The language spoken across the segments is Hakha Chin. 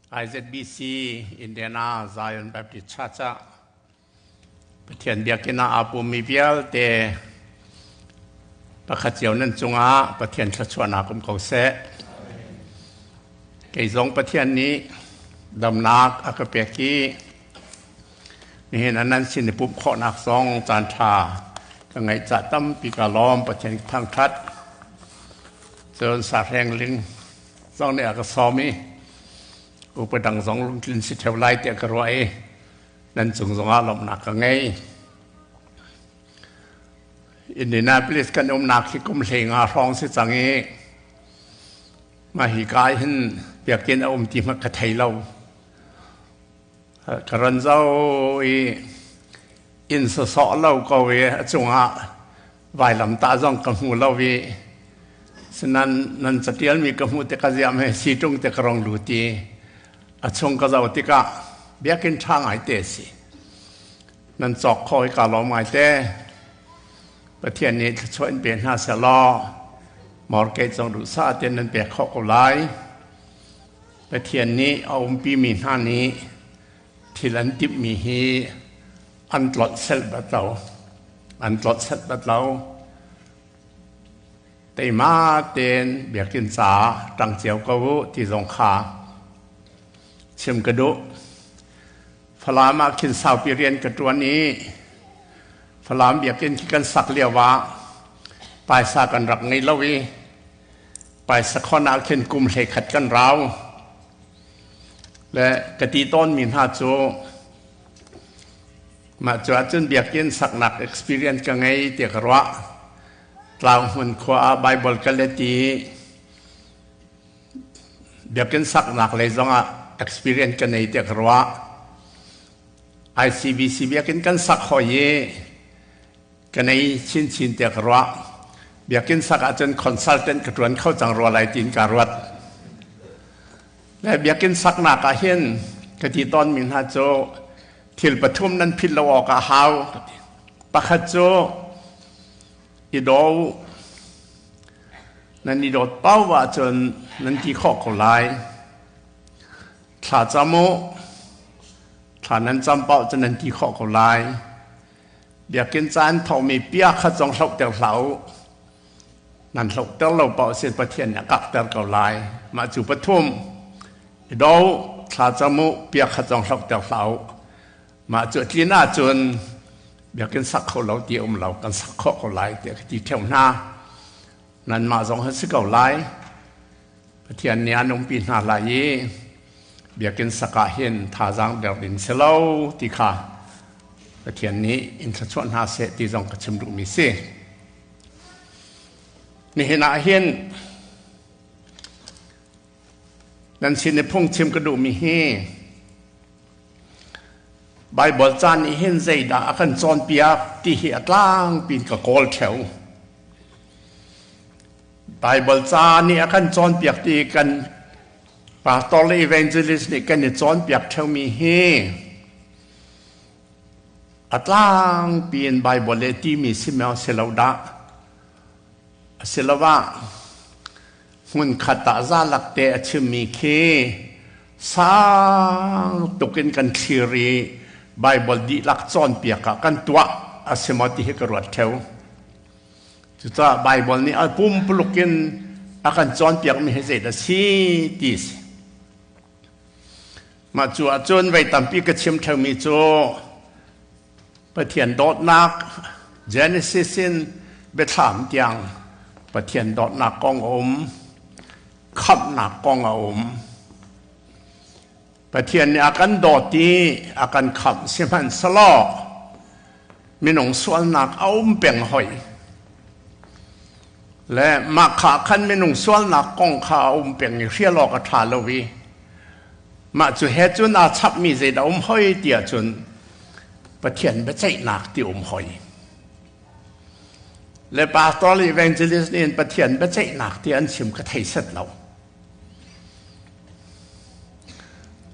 IZBC Indiana Zion Baptist Church ah Pathian biakinn ah aa pummi vialte pakhat cio nan cungah Pathian thluachuahnak um ko seh. Kei zong Pathian nih damnak a ka pek i nihin ah nan sin i pumh khawhnak zong caan ṭha ka ngeih cah tampi ka lawm. Pathian thangṭhat. Cun sahreng ling zong nih a ka sawm i upa dang zong lungtlin si ṭheo lai tiah ka ruah i nan cung zongah lawmhnak ka ngei. Indianapolis kan umnak hi kum 15 hrawng si cang i mah hi ka hin biakinn a um ti hmanh ka thei lo. Ka ran zau i inn sawsawh lo ko i a cungah vailamtah zong ka hmu lo i sinan nan catialmi ka hmuh tikah ziam he siṭung te ka rong lut i a chung ka zoh tikah biakinn ṭha ngaite a si. Nan cawk kho i kaa lawm ngaite. Pathian nih thluachuah in pe hna seh law mortgage zong duhsah tein nan pek khawh ko lai. Pathian nih a umpimi hna nih thil an timhmi hi an tlolh selh bat lo. An tlolh selh bat lo. Teima tein biakinn caah ṭang cio ko u ti zong kha chim ka duh. Falam ah khin saupi rian ka ṭuan i Falam biakinn khi kan sak lio ah paisa kan rak ngei lo i paisa khon ah khin kum 11 kan rau. Le ka ti tawnmi hna cu mah cu ahcun biakinn saknak experience ka ngei tiah ka ruah. Tlanghmun khua ah Bible ka let i biakinn saknak lei zongah experience ka nei tiah ka ruah. ICBC biakinn kan sak hoi i ka nei chinchin tiah ka ruah. Biakinn sak ahcun consultant ka ṭuan kho cang rua lai tiin kaa ruat. Le biakinn saknak ah hin ka ti tawnmi hna cu thil pathum nan philh lo awk ah hau. Pakhat cu i daw u. Nan i dawt paoh ahcun nan ti khawh ko lai. Thla cam u. Thla nan cam paoh cu nan ti khawh ko lai. Biakinn caan thawkmi pia kha zong hlohter hlah u. Nan hlohter lo paoh sin Pathian nih a kakter ko lai. Mah cu pathum. I do, thla cam u, pia kha zong hlohter hlah u. Mah cu a tlin ahcun biakinn sak kho lo ti um lo, kan sak khawh ko lai tiah ka ti ṭheo hna. Nanmah zong an si ko lai. Pathian nih an umpi hna lai i biakinn sak ah hin thazaang der ding si lo ti kha Pathian nih in thluachuah hna seh ti zong ka chim duhmi si. Nihin ah hin nan sin i phungchim ka duhmi hi Baibal ca nih hin zeidah a kan cawnpiak ti hi a tlangpi in ka kawl ṭheo. Baibal ca nih a kan cawnpiak ti kan pastor le evangelist nih kan i cawnpiak ṭheomi hi a tlangpi in Baibal le timi si maw si lo dah asiloah hmunkhat ah zalak te a chimmi khi sang tuk in kan thlir i Baibal dihlak cawnpiak ah kan tuah a si maw ti hi ka ruat ṭheo. Cucaah Baibal nih a pumpuluk in a kan cawnpiakmi hi zeidah si ti a si. Mah cu ahcun voi tampi ka chim ṭheomi cu Pathian dawtnak Genesis in Biathlam tiang Pathian dawtnak kong a um, khamhnak kong a um. Pathian nih a kan dawt i a kan khamh sihmanhsehlaw minung sualnak a um peng hoi. Le mah kha khan minung sualnak kong kha a um peng i hrial awk a ṭha lo i mah cu he cun aa chapmi zeidah um hoi ti ahcun Pathian biaceihnak ti um hoi. Le pastor le evangelist nih Pathian biaceihnak ti an chim ka thei set lo.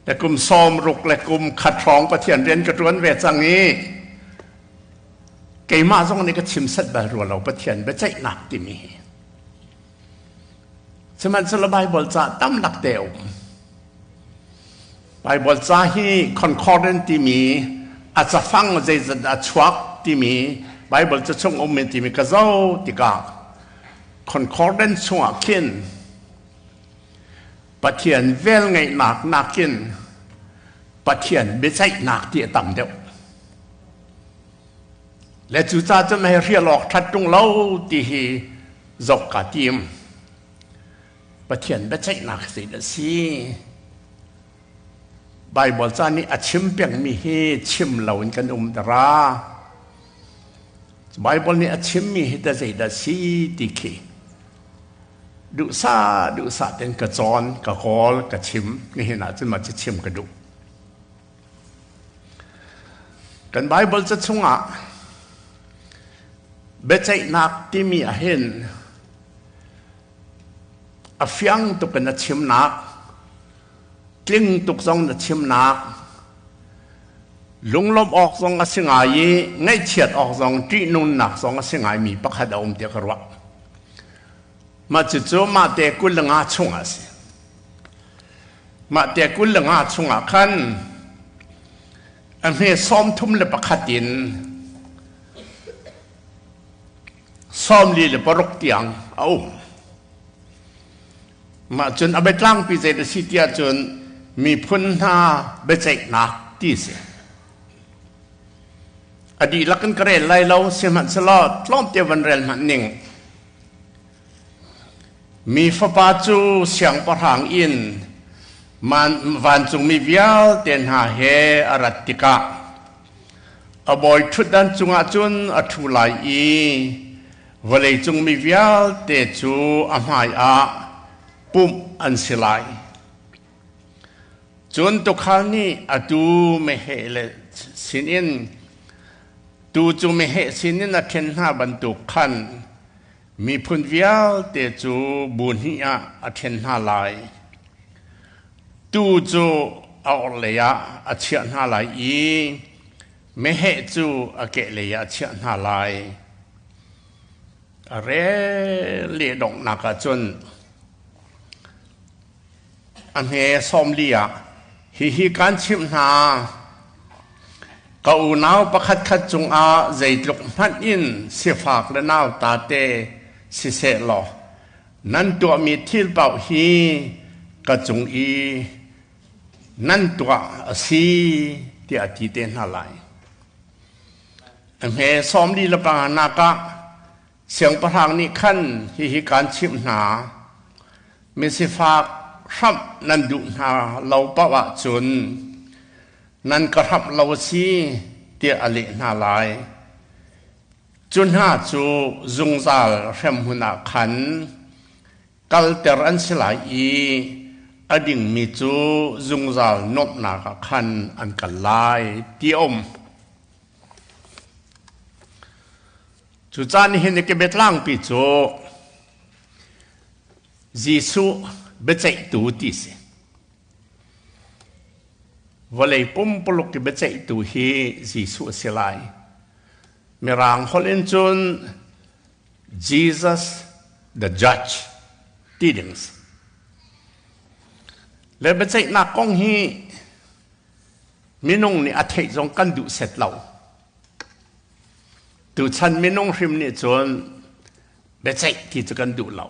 Le kum 60 le kum khat hrawng Pathian rian ka ṭuan ve cang i keimah zong nih ka chim set bal rua lo Pathian biaceihnak timi hi. Sihmanhsehlaw Baibal ca tam lak te um. Bible ca hi concordant timi a cafang zeizat a chuak timi Bible ca chung um timi ka zoh tikah concordant chungah khin Pathian velngeihnak nakin Pathian biaceihnak ti a tam deuh. Le cucaah cun hei hrial awk ṭhat ṭung lo ti hi zoh kaa tim. Pathian biaceihnak zeidah a si? Baibal ca nih a chim pengmi hi chim loin kan um dara. Baibal nih a chimmi hi ta zeidah a si ti khi duhsah duhsah ten ka cawn, ka kawl, ka chim. Nihin ah cun mah cu chim ka duh. Kan Baibal ca chungah biaceihnak timi ahhin a fiang tuk in a chimnak, tling tuk zong na chimnak, lunglawmh awk zong a si ngai i ngaihchiat awk zong ṭihnunnak zong a si ngaimi pakhat a um tiah ka ruah. Mah cucu mahte 25 chungah a si. Mahte 25 chungah khan a hme 31 in 46 tiang a um. Mah cun a biatlangpi zei a si tiah cun miphun hna biaceihnak ti a si. A dihlak in ka rel lai lo, sihmanhsehlaw tlawmte van rel hmanh ning. Mi fapa cu siangpahrang in vancungmi vialte hna he a rat tikah a bawi ṭhutdan cungah cun a ṭhu lai i vawleicung mi vialte cu a hmaiah pumh an si lai. Cun tuukhal nih a tuu meheh le sinin tuu cu meheh sinin a ṭhen hna bantuk khan miphun vialte cu bu hnih ah a ṭhen hna lai. Tuu cu a orhlei ah a chiah hna lai i meheh cu a kehlei ah a chiah hna lai. A rel leh donghnak ah cun a hme 40 ah hihi kaan chimh hna, ka unau pakhatkhat cungah zeitluk hmanh in sifak le nauta te siseh law nan tuahmi thil paoh hi ka cung i nan tuah a si tiah a ti te hna lai. A hme 45 nak ah siangpahrang nih khan hihi kaan chimh hna, misifak hramh nan duh hna lo paoh ahcun nan ka hramh lo a si tiah a leh hna lai. Cu hna cu zungzal hremhmun ah khan kalter an si lai i a dingmi cu zungzal nuamhnak ah khan an kal lai ti a um. Cucaah nihin i ka biatlangpi cu Jesuh biaceihtu ti si. Vawlei pumpuluk i biaceihtu hi Jesuh a si lai. Mirang holh in cun Jesus the Judge ti ding si. Le biaceihnak kong hi minung nih a theih zong kan duh set lo. Tuchan minung hrim nih cun biaceih ti cu kan duh lo.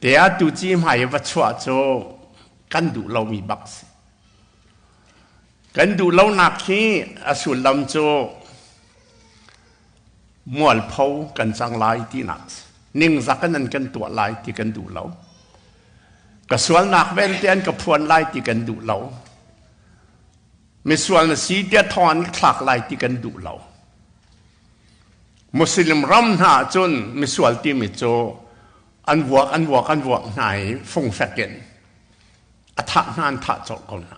Te ah tuci hmai i va chuah cu kan duh lomi bak si. Kan duh lonak hi a sullam cu mualpho kan cang lai tinak si. Ningzak in an kan tuah lai ti kan duh lo. Ka sualnak vialte an ka phuan lai ti kan duh lo. Misual na si tiah thong an thlak lai ti kan duh lo. Muslim ram hna cun misual timi cu an vuak an vuak an vuak hna i fungfek in a thah hna an thah colh ko hna.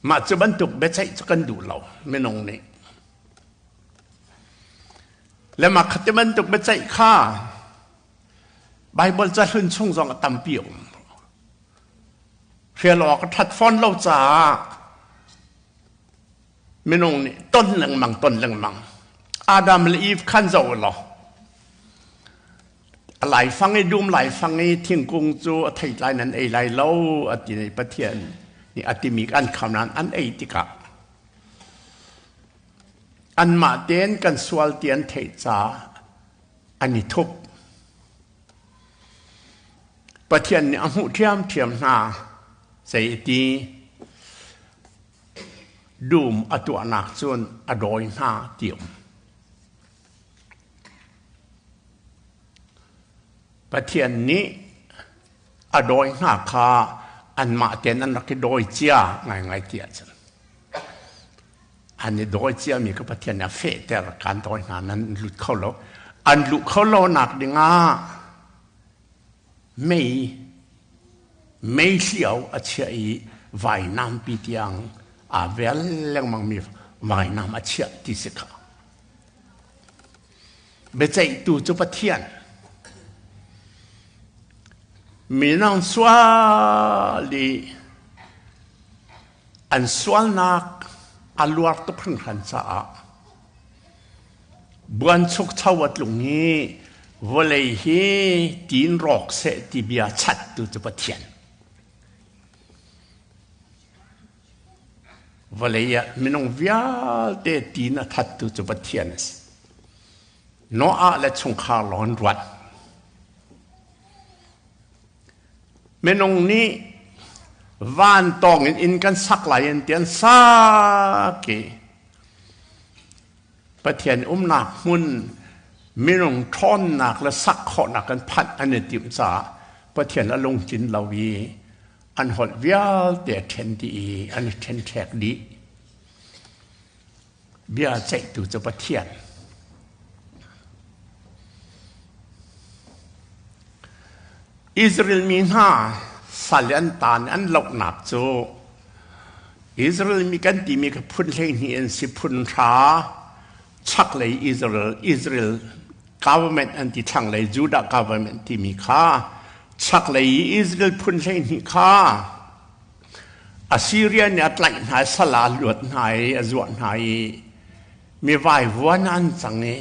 Mah cu bantuk biaceih cu kan duh lo minung nih. Le mah khati bantuk biaceih kha Baibal cahlun chung zong a tampi a um. Hrial awk a ṭhat fawn lo caah minung nih ton lengmang ton lengmang. Adam le Eve khan zoh law. A laifang i dum laifang i thingkung cu a theitlai nan ei lai lo a ti i Pathian nih a timi an kham nain an ei tikah anmah tein kan sual ti an theih caah an i thup. Pathian nih a hmuh ṭhiamṭhiam hna. Zei a ti? Dum a tuahnak cun a dawi hna ti um. Pathian nih a dawi hna kha anmah tein an rak i dawi cia ngaingai ti ahcun an i dawi ciami ka Pathian nih a fehter kan dawi hna nan lut kho lo an luh kho lo nak dingah mei mei hliau a chiah i vainampi tiang aa vel lengmangmi vainam a chiah ti si kha Biaceihtu cu Pathian. Minung sual i an sualnak a luar tuk hringhran caah buanchukcho a tlung i vawlei hi tiin rawk seh ti bia chattu cu Pathian. Vawlei ah minung vialte tiin a thattu cu Pathian a si. Noah le chungkhar lawng an ruat. Minung nih van tawng in inn kan sak lai in ti an sak i Pathian umnak hmun minung ṭhawnnak le sak khawhnak kan phanh an i timh caah Pathian a lungtlin lo i an holh vialte a ṭhen dih i an i ṭhenṭhek dih. Bia ceihtu cu Pathian. Israel mi hna sal an taan an lohnak cu Israel mi kan timi kha phun 12 an si phun hra chaklei Israel Israel government an ti thlanglei Judah government timi kha chaklei i Israel phun 12 kha Assyria nih a tlaih hna i sal ah a luat hna i a zuah hna i mi vaivuan an cang i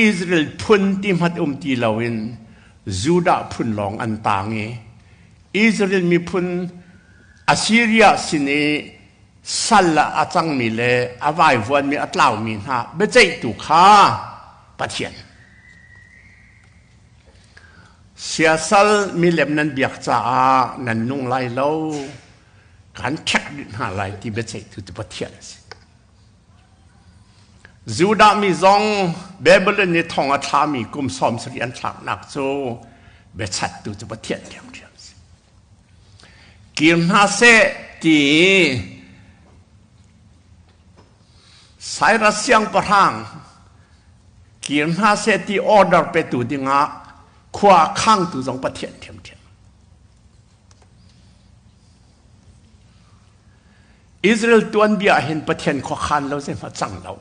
Israel phun ti hmanh um ti loin Judah phun lawng an tang i Israel miphun Assyria sin i sal ah a cangmi le a vaivuanmi a tlaumi hna biaceihtu kha Pathian. Siasal milem nan biak caah nan nung lai lo, kan ṭhek dih hna lai ti biaceihtu cu Pathian a si. Judah mi zong Babylon i thong a thlami kum 70 an thlaknak cu biachattu cu Pathian ṭhiamṭhiam a si. Kir hna seh ti Cyrus siangpahrang kir hna seh ti order petu dingah khua a khangtu zong Pathian ṭhiamṭhiam. Israel tuanbia ah hin Pathian khuakhan lo zeihmanh cang lo.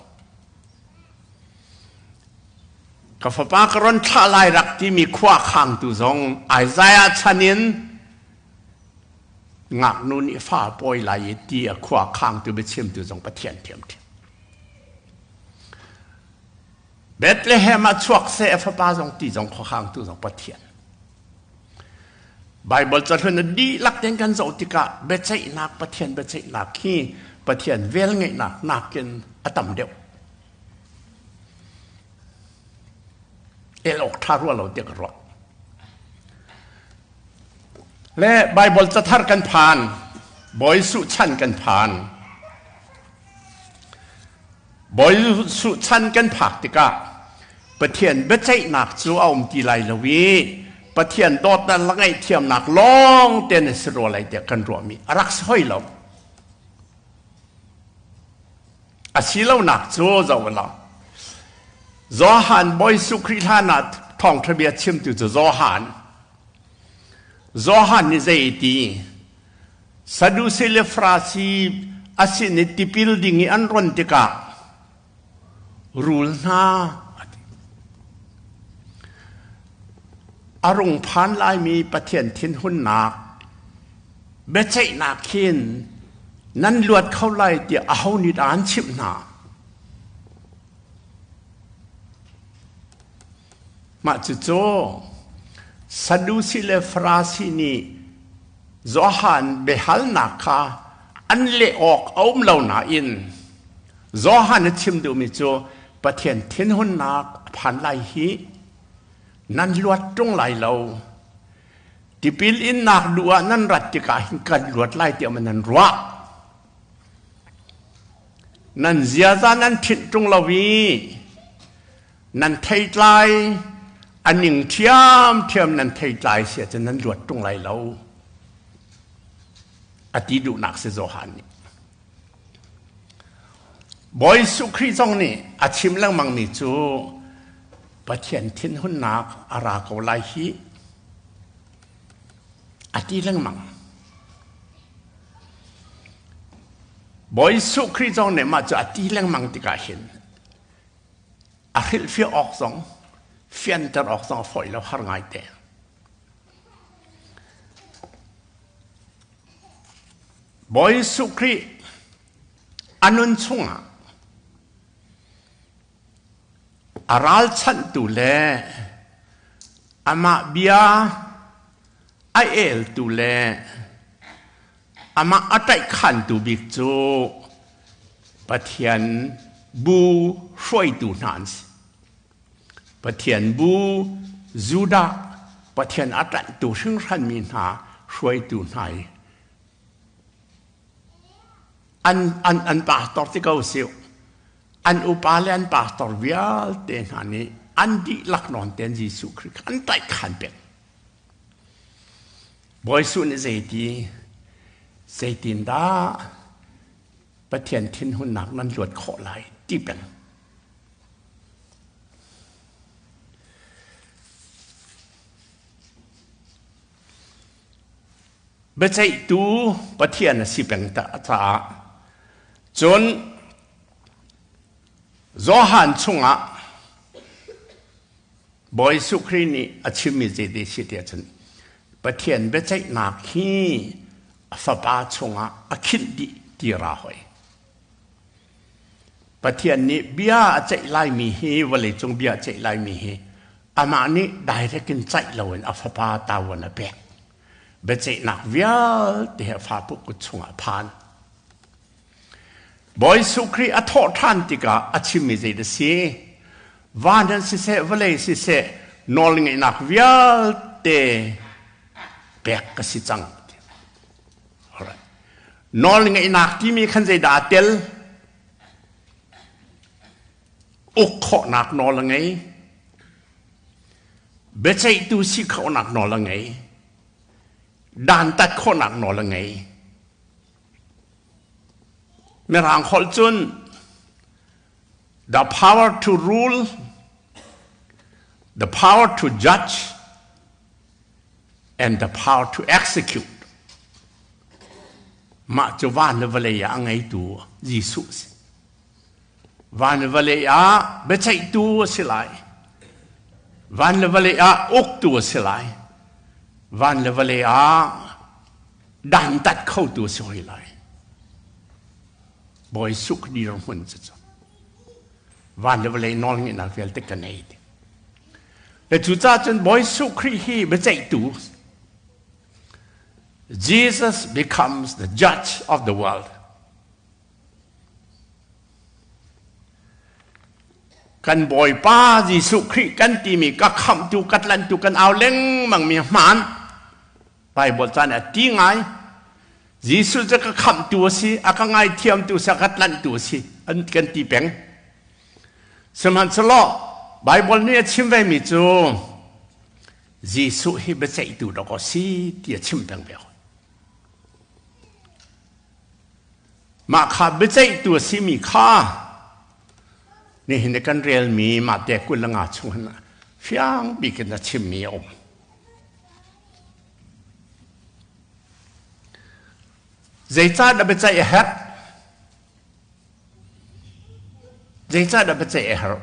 Ka fapa ka ron thlah lai rak timi khua khangtu zong Isaiah chan in ngaknu nih fa pawi lai i ti a khua khangtu biachimtu zong Pathian ṭhiamṭhiam. Bethlehem ah chuak seh a fapa zong ti zong khuakhangtu zong Pathian. Baibal cahlun a dihlak tein kan zoh tikah biaceihnak Pathian biaceihnak hi Pathian velngeihnak nakin a tam deuh. El awk ṭha rua lo tiah ka ruah. Le Baibal cathar kan phan, Bawi Suh chan kan phan. Bawi Suh chan kan phak tikah Pathian biaceihnak cu a um ti lai lo i Pathian dawtnak le ngaihthiamnak lawng te na si rua lai tiah kan ruahmi a rak si hoi lo. A si lonak cu zoh law Johan Bawi Jesuh Khrih hlan ah thawngṭha bia chimtu cu Johan. Johan nih zei ti? Sadusi le Farasi a sin i tipil ding i an ron tikah rul hna a ti. A rung phan laimi Pathian thinhunnak biaceihnak khin nan luat kho lai tiah aho nih dah an chimh hna? Mah cucu Sadusi le Farasi nih Johan biahalnak kha an leh awk a um lo nain Johan a chim duhmi cu Pathian thinhunnak a phan lai hi nan luat ṭung lai lo. Tipil innak duh ah nan rat tikah hin kan luat lai tiah maw nan ruah? Nan ziaza nan ṭhinh ṭung lo i nan theitlai a ning ṭhiamṭhiam nan theitlai si ahcun nan luat ṭung lai lo a ti duhnak si Johan nih. Bawi Jesuh Khrih zong nih a chim lengmangmi cu Pathian thinhunnak a ra ko lai hi a ti lengmang. Bawi Jesuh Khrih zong nih mah cu a ti lengmang tikah hin a hrilhfiah awk zong fianter awk zong a fawi lo har ngaite. Bawi Jesuh Khrih a nun chungah a ralchanhtu le amah bia a eltu le amah a ṭaihkhantu bik cu Pathian bu hruaitu hna an si. Pathian bu Judah Pathian a ṭanhtu hringhranmi hna hruaitu hna i an pastor ti ko sih an upa le an pastor vialte hna nih an dihlak nawn ten Jesuh Khrih kha an tlaihkhan peng. Bawi Jesuh nih zeiti zeitindah Pathian thinhunnak nan luat khawh lai ti peng. Biaceihtu Pathian a si peng caah cun Johan chungah Bawi Jesuh Khrih nih a chimmi zeiti si tiah cun Pathian biaceihnak hi a fapa chungah a khinh dih ti ra hoi. Pathian nih bia a ceih laimi hi vawleicung bia a ceih laimi hi amah nih direct in ceih loin a fapa tawan a pek. Biaceihnak vialte he fa kut chungah a phan. Bawi Jesuh Khrih a thawh ṭhan tikah a chimmi zei dah si? Van in siseh, vawlei siseh, nawlngeihnak vialte pek ka si cang. Alright. Nawlngeihnak timi khan zeidah aa tel? Uk khawhnak nawl a ngei. Biaceihtu si khawhnak nawl a ngei. Dantat khawhnak nawl a ngei. Mirang holh cun the power to rule, the power to judge, and the power to execute. Mah cu van le vawlei ah a ngeitu Jesuh a si. Van le vawlei ah biaceihtu a si lai. Van le vawlei ah uktu a si lai. Van le vawlei ah dantat khotu a si hoi lai. Bawi suk dirhmun cu cu van le vawlei nawl ngeihnak vialte ka nei ti. Le cucaah cun Bawi Jesuh Khrih hi biaceihtu Jesus becomes the judge of the world. Kan Bawipa Jesuh Khrih kan timi ka khamhtu ka tlanhtu kan au lengmang mi hmaan Bible caan a ti ngai Jesuh cu ka khamhtu a si a ka ngaithiamtu si a ka tlanhtu a si an kan ti peng sihmanhsehlaw Bible nih a chim ve mi cu Jesuh hi biaceihtu dawk a si ti a chim peng ve. Mah kha biaceihtu a simi kha nihin i kan relmi Mahte 25 chung hin fiang bik in a chimmi a um. Zeicahdah biaceih a herh? Zeicahdah biaceih a herh?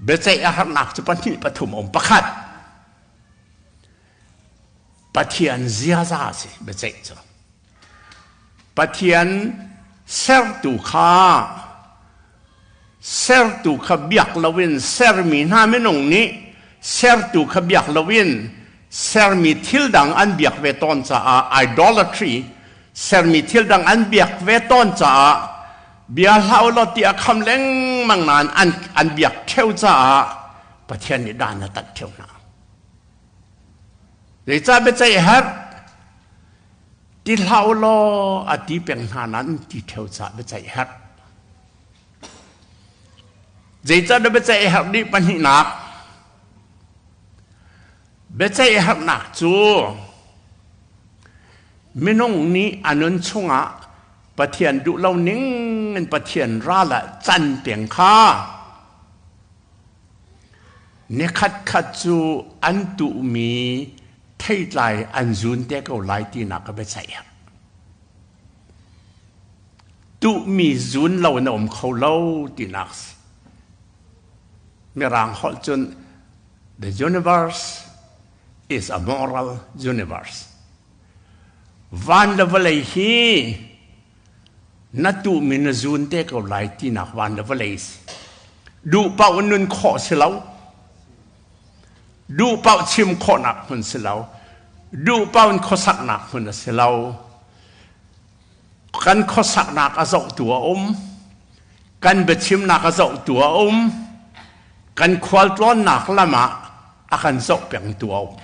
Biaceih a harnak cu pahnih pathum a um. Pakhat, Pathian ziaza a si biaceih cu. Pathian sertu kha Sertu kha biak loin sermi hna minung nih sertu kha biak loin sermi thil dang an biak ve tawn caah idolatry sermi thil dang an biak ve tawn caah bia hlah u law ti a kham lengmang nain an, an biak ṭheo caah Pathian nih dan a tat ṭheo hna. Zeicah biaceih herh? Ti hlah u law a ti peng hna nain ti ṭheo caah biaceih herh. Zeicah dah biaceih herh dih pahnihnak? Biaceih herhnak cu minung nih a nun chungah Pathian duh lo ning in Pathian ral ah can peng kha nikhat khat cu an tuhmi theitlai an zun te ko lai tinak ka biaceih herh. Tuhmi zun lo na um kho lo tinak si. Mirang holh cun the universe is a moral universe. Van le vawlei hi na tuhmi na zun te ko lai tinak van le vawlei si. Duh paoh nun khawh si lo. Duh paoh chim khawhnak hmun si lo. Duh paoh in khuasaknak hmun a si lo. Kan khuasaknak a zohtu a um. Kan biachimnak a zohtu a um. Kan khualtlawnnak lam ah a kan zoh pengtu a um.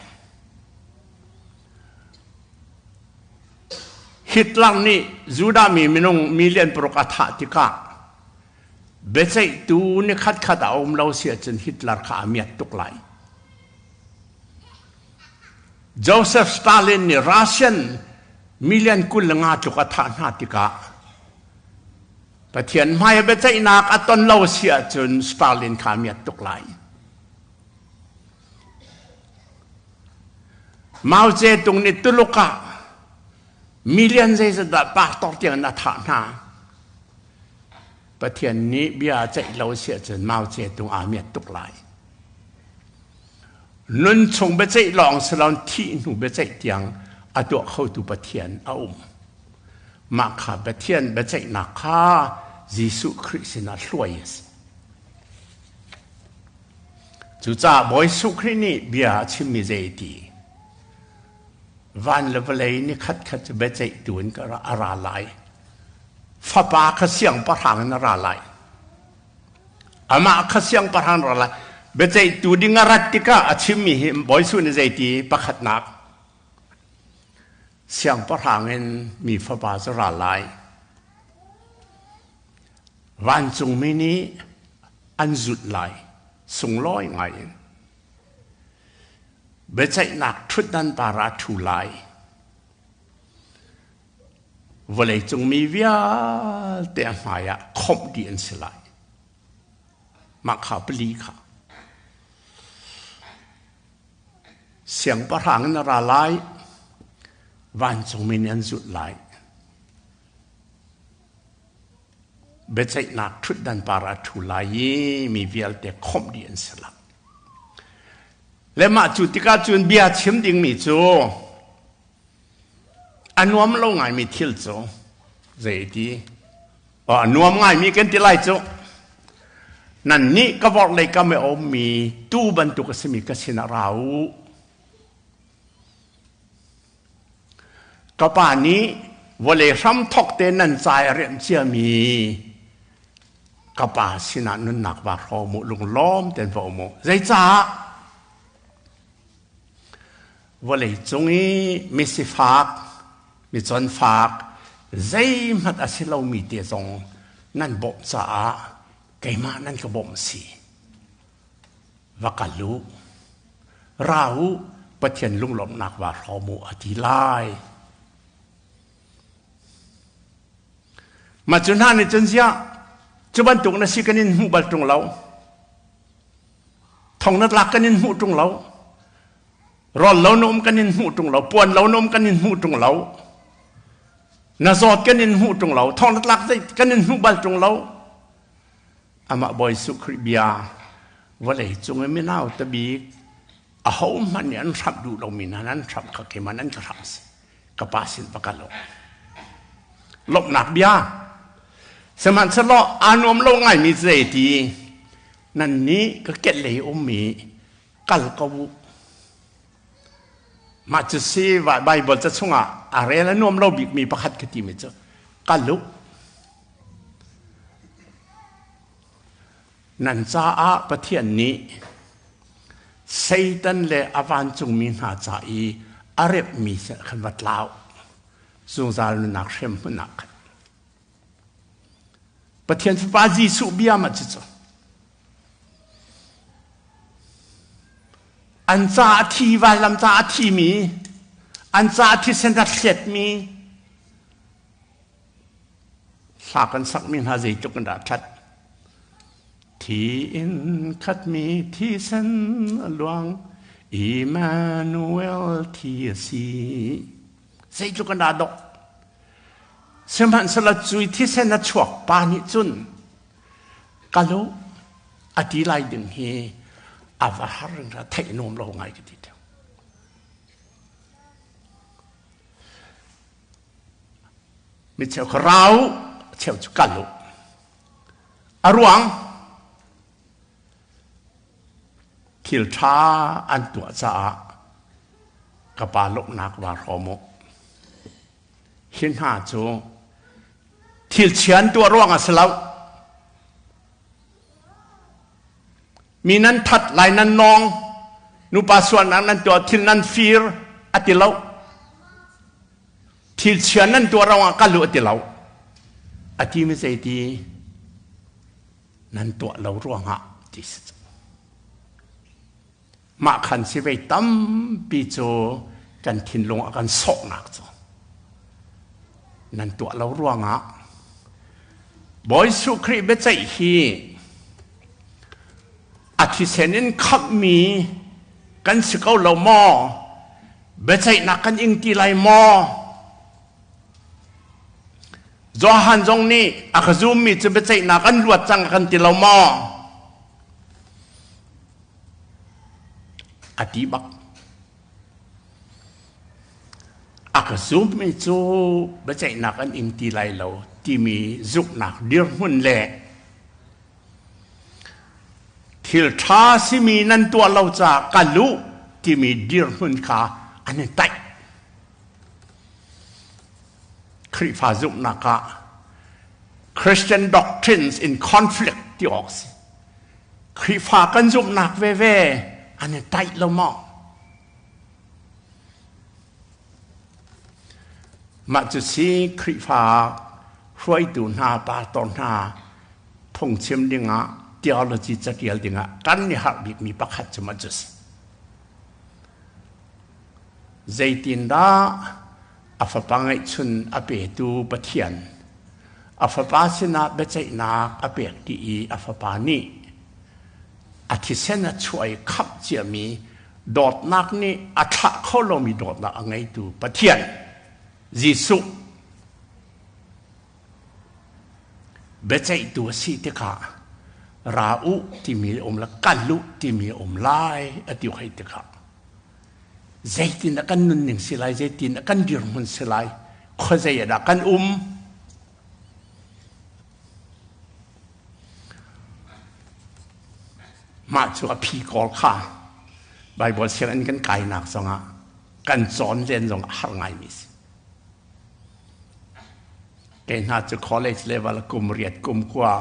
Hitler nih Judah mi minung million paruk a thah tikah biaceihtu ni khatkhat a um lo si ahcun Hitler kha a miat tuk lai. Joseph Stalin nih Russian million 25 tluk a thah hna tikah Pathian hmai biaceihnak a ton lo si ahcun Stalin kha a miat tuk lai. Mao Zedong nih Tuluk ah million zeizat dah pastor tiang in a thah hna. Pathian nih bia a ceih lo si ahcun Mao Zedong aa miat tuk lai. Nun chung biaceih lawng si lo thih hnu biaceih tiang a tuah khotu Pathian a um. Mah kha Pathian biaceihnak kha Jesuh Khrih sinah hluai a si. Cucaah Bawi Jesuh Khrih nih bia a chimmi zei ti? Van le vawlei ni khatkhat cu biaceihtu in ka ra, a ra lai. Fapa kha siangpahrang in a ra lai. Amah kha siangpahrang ra lai. Biaceihtu ding a rat tikah a chimmi hi Bawi Jesuh nih zei ti? Pakhatnak, siangpahrang in mi fapa cu ra lai. Vancungmi nih an zulh lai sunglawi ngai in. Biaceihnak ṭhutdan par ah ṭhu lai. Vawleicung mi vialte a hmai ah khawmh dih an si lai. Mah kha pali kha. Siangpahrang in a ra lai, vancungmi nih an zulh lai. Biaceihnak ṭhutdan par ah ṭhu lai i mi vialte khawmh dih an si lai. Le mah cu tikah cun bia chim dingmi cu a nuam lo ngaimi thil cu zei ti a nuam ngaimi kan ti lai cu nannih ka vorhlei kam i a ummi tuu bantuk a simi ka sinah ra u. Ka pa nih vawlei hramthawk te nan ca i a riamh ciami ka pa sinah nunnak va hrawm u, lunglawm tein va um u. Zeicah? Vawlei cung i misifak, miconfak, zeihmanh a si lomi te zong nan bawmh caah keimah nan ka bawmh si. Va kal u, ra u, Pathian lunglawmhnak vaa hrawm u a ti lai. Mah cu hna nih cun ziah cu bantuk na si kan in hmuh bal ṭung lo. Thong na tlak kan in hmuh ṭung lo. Rawl lo na um kan in hmuh ṭung lo. Puan lo na um kan in hmuh ṭung lo. Na zawt kan in hmuh ṭung lo. Thong na tlak kan in hmuh bal ṭung lo. Amah Bawi Jesuh Khrih bia vawlei cung i minau tabik ahohmanh nih an hramh duh lomi hna nan hramh kha keimah nan ka hramh si ka pa sin va kal u lawmhnak bia. Sihmanhsehlaw aa nuam lo ngaimi zei ti nannih ka kehlei ummi kal ko u. Mah cu si Baibal ca chungah a rel a nuam lo bikmi pakhat ka timi cu kal u. Nan caah Pathian nih Satan le a vancungmi hna ca i a remhmi khan va tlau. Zungzal nunnak hrem hmun ah khan. Pathian Fapa Jesuh bia ma cucu. An ca a thi vailam ca a thimi, an ca a thisen a thletmi, hla kan sakmi hna zeitluk in dah ṭhat. Thi in khatmi thisen a luang, Emmanuel thi a si. Zeitluk in dah dawh. Sihmanhsehlaw cui thisen a chuak pa nih cun kal u a ti lai ding hi a va har in ra theih nuam lo ngai ka ti theo. Mi cheu kha rau, cheu cu kal u. A ruang thil ṭha an tuah caah ka pa lawmhnak vaa hrawm u. Hi hna cu thil chia an tuah ruangah si lo. Mi nan that lai nan nawng, nupa sualnak nan tuah, thil nan fir a ti lo. Thil chia nan tuah ruangah kal u a ti lo. A ti mi zeiti nan tuah lo ruangah ti si. Mah khan si vei tampi cu kan thinlung a kan sawhnak cu nan tuah lo ruangah Bawi Jesuh Khrih biaceih hi a thisen in khamhmi kan si ko lo maw? Biaceihnak kan ing ti lai maw? Johan zong nih a ka zummi cu biaceihnak an luat cang kan ti lo maw? A ti bak. A ka zummi cu biaceihnak an ing ti lai lo timi zumhnak dirhmun le thil ṭha simi nan tuah lo caah ka luh timi dirhmun kha an i taih. Khrihfa zumhnak ah Christian doctrines in conflict ti awk si. Khrihfa kan zumhnak veve an i taih lo maw? Mah cu si Khrihfa hruaitu hna, pastor hna phungchim dingah theology catial dingah kan i harh bikmi pakhat cu mah cu si. Zeitindah a fapa ngeihchun a petu Pathian a fapa sinah biaceihnak a pek dih i a fapa nih a thisen a chuah i khamh ciami dawtnak nih a thlah kho lomi dawtnak a ngeitu Pathian Jesuh biaceihtu a si tikah ra u timi um le kal u timi um lai a ti hoi tikah zeitin a kan nunning si lai zeitin a kan dirhmun si lai khuazei ah dah kan um mah cu a phi kawl kha Bible sianginn kan kainak zongah kan cawn len zong a har ngaimi si Kei hna cu college level kum riat kum kua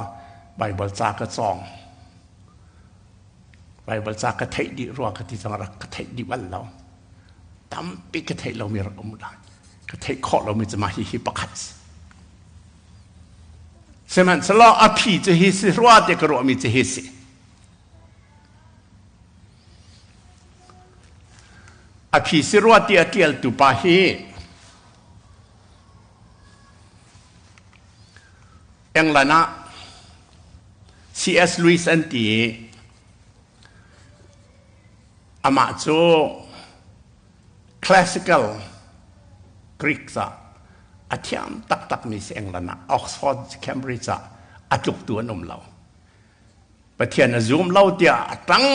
Bible ca ka cawng. Bible ca ka theih dih rua ka ti zong rak ka theih dih bal lo. Tampi ka theih lomi rak um lai. Ka theih khawh lomi cu mah hihi pakhat si. Sihmanhsehlaw a phi cu hi si rua te ka ruahmi cu hi si. A phi si rua ti a ṭialtu pa hi England ah C.S. Lewis an ti i amah cu classical Greek ca a thiam taktakmi si England ah Oxford Cambridge ah a tluktu an um lo. Pathian a zum lo tiah a ṭang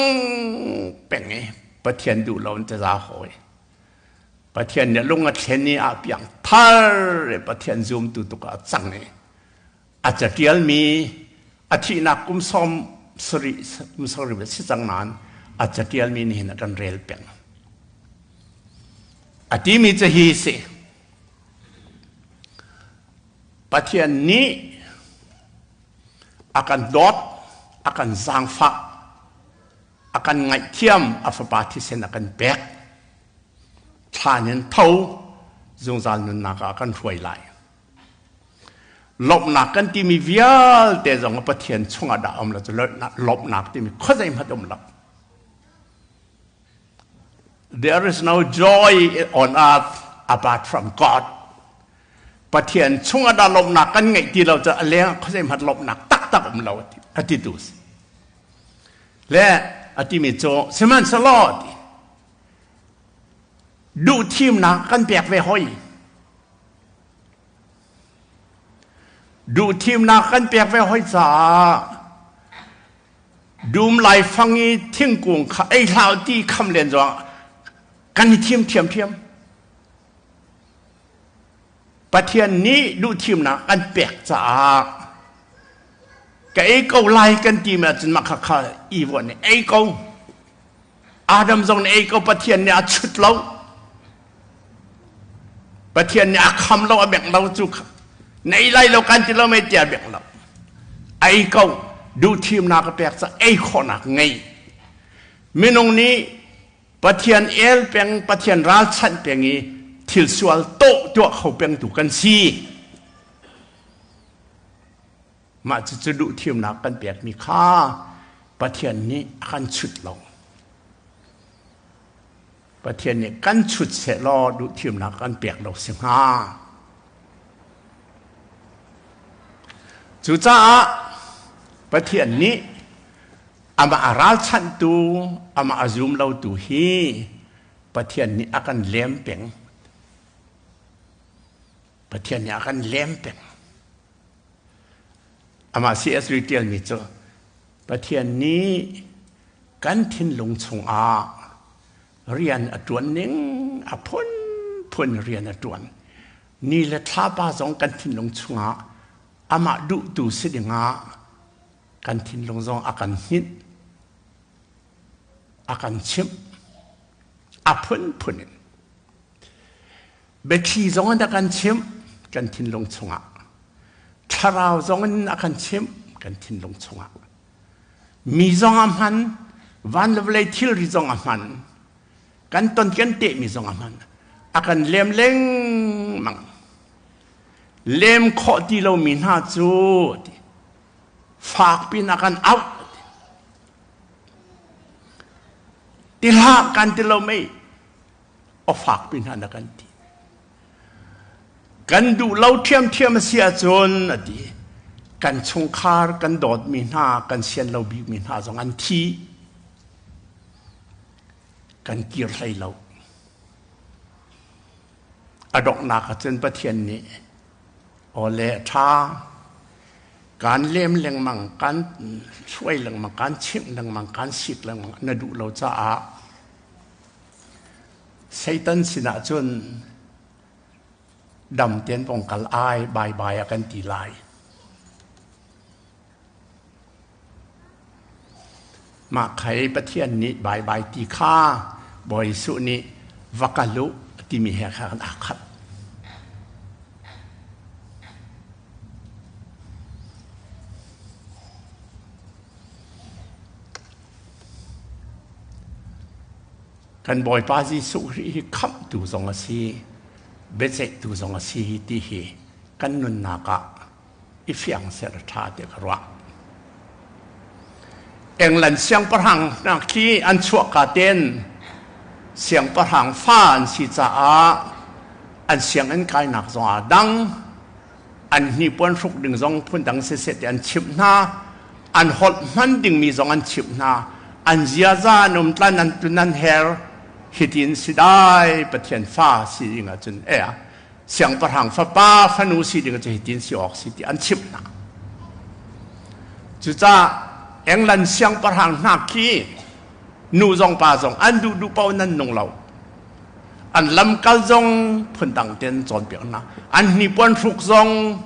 peng i Pathian duh lo in taza hawi. Pathian nih lung a thlen i a piang thar i Pathian zumtu tuk ah a cang i A catialmi a thihnak kum 70 kum 70 si cang nain a catialmi nih hin a kan rel peng. A timi cu hi si. Pathian nih a kan dawt, a kan zaangfah, a kan ngaihthiam, a fapa thisen a kan pek. Thlan in tho zungzal nunnak ah a kan hruai lai. Lawmhnak kan timi vialte zong Pathian chungah dah um lo cu lawmhnak timi khuazei hmanh um lo. There is no joy on earth apart from God. Pathian chungah dah lawmhnak kan ngeih ti lo cu a leng khuazei hmanh lawmhnak taktak um lo a ti tu si. Le a timi cu sihmanhsehlaw ti duh thimnak kan pek ve hoi. Duh thimnak kan pek ve hoi caah dum laifang i thingkung kha ei hlah ti kham len zong kan i thim thiamthiam. Pathian nih duhthimnak an pek caah ka ei ko lai kan ti ahcun mah kha kha Eve nih ei ko. Adam zong nih ei ko Pathian nih a chut lo. Pathian nih a kham lo a bengh lo cu na ei lai lo kan ti lo mei tiah bengh lo. Ei ko duhthimnak a pek caah ei khawhnak ngei. Minung nih Pathian el peng, Pathian ralchanh peng i thil sual tawh tuah kho pengtu kan si. Mah cucu duhthimnak kan pekmi kha Pathian nih a kan chut lo. Pathian nih kan chut sehlaw duhthimnak kan pek lo si hnga. Cucaah Pathian nih amah a ralchanhtu, amah a zum lotu hi Pathian nih a kan lem peng. Pathian nih a kan lem peng. Amah C.S. Lewis ṭialmi cu Pathian nih kan thinlung chungah rian a ṭuan ning a phunphun rian a ṭuan. Ni le thlapa zong kan thinlung chungah amah duhtu si dingah kan thinlung zong a kan hninh, a kan chimh, a phunphun in. Biathli zong in a kan chimh kan thinlung chungah. Thlarau zong in a kan chimh kan thinlung chungah. Mi zong a hman, van le vawlei thilri zong a hman, kan ton kan tehmi zong a hman. A kan lem lengmang. Lem khawh ti lomi hna cu fak pin a kan auh. Ti hlah kan ti lo mei. A fak pi hna na kan ti. Kan duh lo ṭhiamṭhiam a si ahcun a ti. Kan chungkhar kan dawtmi hna, kan sian lo bikmi hna zong an thi. Kan kir hlei lo. A donghnak ahcun Pathian nih awle a ṭha kaan lem lengmang, kaan hruai lengmang, kaan chimh lengmang, kaan sik lengmang na duh lo caah Satan sinah cun dam tein vong kal ai bye a kan ti lai. Mah khai Pathian nih bye bye ti kha Bawi Jesuh nih va kal u timi he khan aa khat. Kan Bawipa Jesuh Khrih hi khamhtu zong a si, biaceihtu zong a si ti hi kan nunnak ah i fiang seh a ṭha tiah ka ruah. England siangpahrang hna khi an chuahka tein siangpahrang fa an si caah an sianginn kainak zong aa dang. An hnipuan hruk ding zong phundang siseh ti an chimh hna. An holh hman dingmi zong an chimh hna. An ziaza an umtlan an tun an her. Hitin si dai Pathian fa si ding ahcun eh siangpahrang fapa fanu si ding cu hitin si awk si ti an chimh hna. Cucaah England siangpahrang hna khi nu zong pa zong an duh duh paoh nan nung lo. An lamkal zong phundang tein cawnpiak hna. An hnipuan hruk zong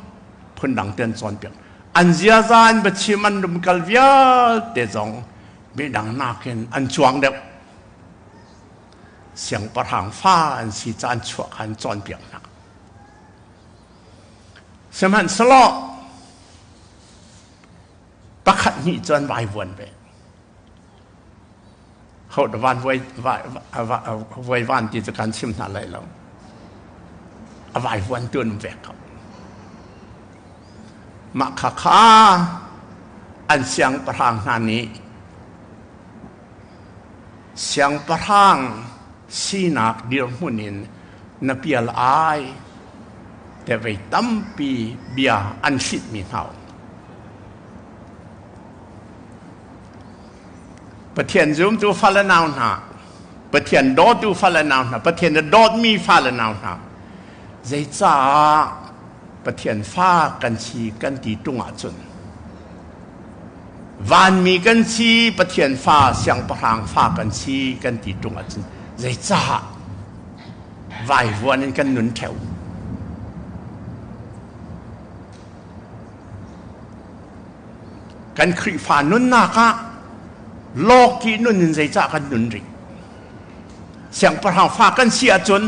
phundang tein cawnpiak. An ziaza an biachim an rumkal vialte zong midang nakin an cuang deuh. Siangpahrang fa an si ca an chuah kha an cawnpiak hna. Sihmanhsehlaw pakhat hnih cu an vaivuan ve. Ho van voi voi van ti cu kan chim hna lai lo. A vaivuan tu an ve ko. Mah kha kha an siangpahrang hna nih siangpahrang sinak dirhmun in na pial ai te vei tampi bia an hlitmi hna. Pathian zumtu fale nau hna, Pathian dawtu fale nau hna, Pathian a dawtmi fale nau hna, zeicah Pathian fa kan si kan ti ṭung ahcun vanmi kan si, Pathian fa, siangpahrang fa kan si kan ti ṭung ahcun zeicah vaivuan in kan nun ṭheo? Kan Khrihfa nunnak ah lawkih nun in zeicah kan nun rih? Siangpahrang fa kan si ahcun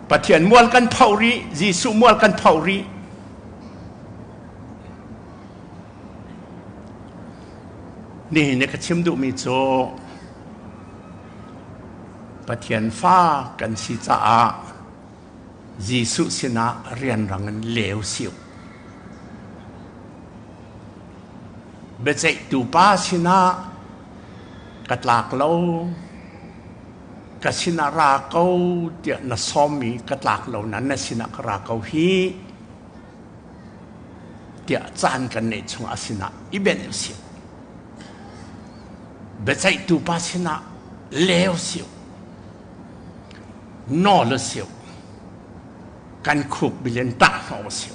Pathian mual kan pho rih, Jesuh mual kan pho rih. Nihin ni ka chim duhmi cu Pathian fa kan si caah Jesuh sinah rianrang in leu siu. Biaceihtu pa sinah ka tlak lo, ka sinah ra ko tiah na sawmmi ka tlak lo na na sinah ka ra ko hi tiah caan kan neih chung a sinah i benh usih. Biaceihtu pa sinah leu siu. Nawl a si. Kan khuk bil in tah hnawh a si.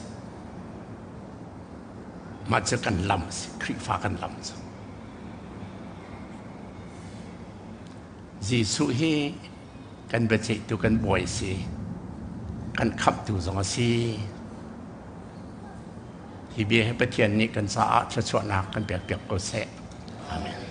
Mah cu kan lam a si. Khrihfa kan lam cu. Jesuh hi kan biaceihtu kan bawi a si. Kan khamhtu zong a si. Hi bia hi Pathian nih kan caah thluachuahnak kan pekpiak ko seh. Amen.